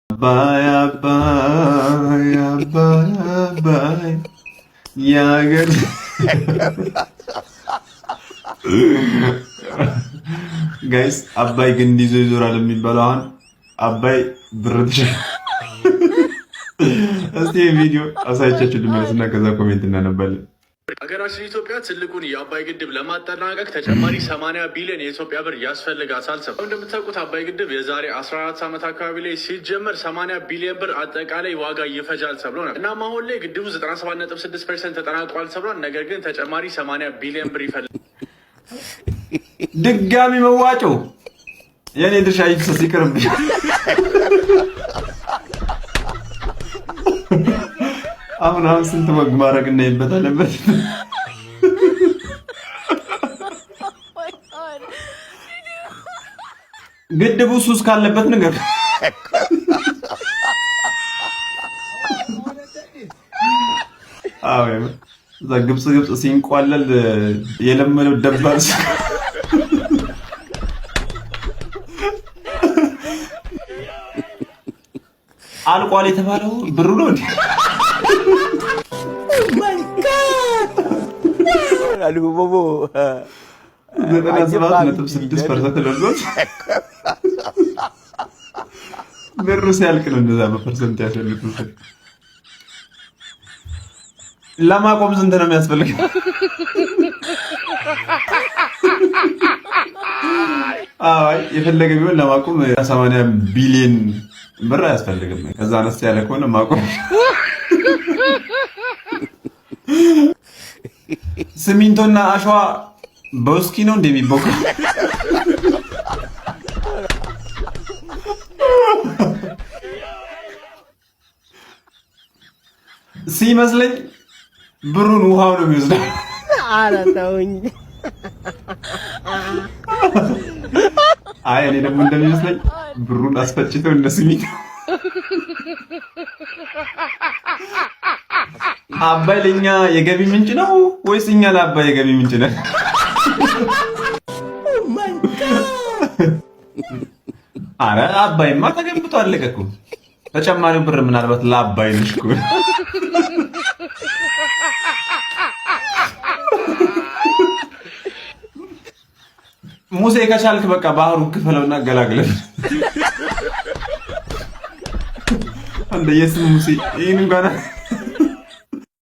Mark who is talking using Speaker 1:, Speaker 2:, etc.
Speaker 1: አባይ አባይ አባይ አባይ የሀገር guys፣ አባይ ግንድ ይዞ ይዞራል የሚባለው አሁን አባይ ብር። እስቲ ቪዲዮ አሳይቻችሁ ልመለስና ከዛ comment እናነባለን።
Speaker 2: ሀገራችን ኢትዮጵያ ትልቁን የአባይ ግድብ ለማጠናቀቅ ተጨማሪ 80 ቢሊዮን የኢትዮጵያ ብር ያስፈልጋታል። እንደምታውቁት አባይ ግድብ የዛሬ 14 ዓመት አካባቢ ላይ ሲጀመር 80 ቢሊዮን ብር አጠቃላይ ዋጋ ይፈጃል ተብሎ ነበር። እናም አሁን ላይ ግድቡ 97.6% ተጠናቋል ተብሏል። ነገር ግን ተጨማሪ 80 ቢሊዮን ብር ይፈልጋል።
Speaker 1: ድጋሚ መዋጮ፣ የእኔ ድርሻ ይፍሰስ፣ ይቅርብኝ። አሁን አሁን ስንት ወግ ማድረግ እናይበታለበት። ግድቡ ሱስ ካለበት ነገር። አዎ፣ እዛ ግብጽ ግብጽ ሲንቋለል የለመደው ደባል አልቋል የተባለው ብሩ ነው እንዴ? 97.6% ደርሶት ብሩ ሲያልቅ ነው እንደዛ በ percent ያሰሉት። ለማቆም ስንት ነው የሚያስፈልገው? አይ፣ የፈለገ ቢሆን ለማቆም 80 ቢሊዮን ብር አያስፈልግም። ከዛ አነስ ያለ ከሆነ ማቆም። ሲሚንቶና አሸዋ በውስኪ ነው እንደሚቦካው? ሲመስለኝ ብሩን ውሃው ነው የሚወስደው።
Speaker 3: ኧረ ተውኝ።
Speaker 1: አይ፣ እኔ ደግሞ እንደሚመስለኝ ብሩን አስፈጭተው እንደ ሲሚንቶ። አባይ ለኛ የገቢ ምንጭ ነው ወይስ እኛ ለአባይ የገቢ ምንጭ ነን? አረ አባይማ ተገንብቶ አለቀ እኮ። ተጨማሪው ብር ምናልባት ለአባይ ነሽ እኮ። ሙሴ ከቻልክ በቃ ባህሩን ክፈለውና ገላግለን። አንደ የስም ሙሴ ይህን እንኳን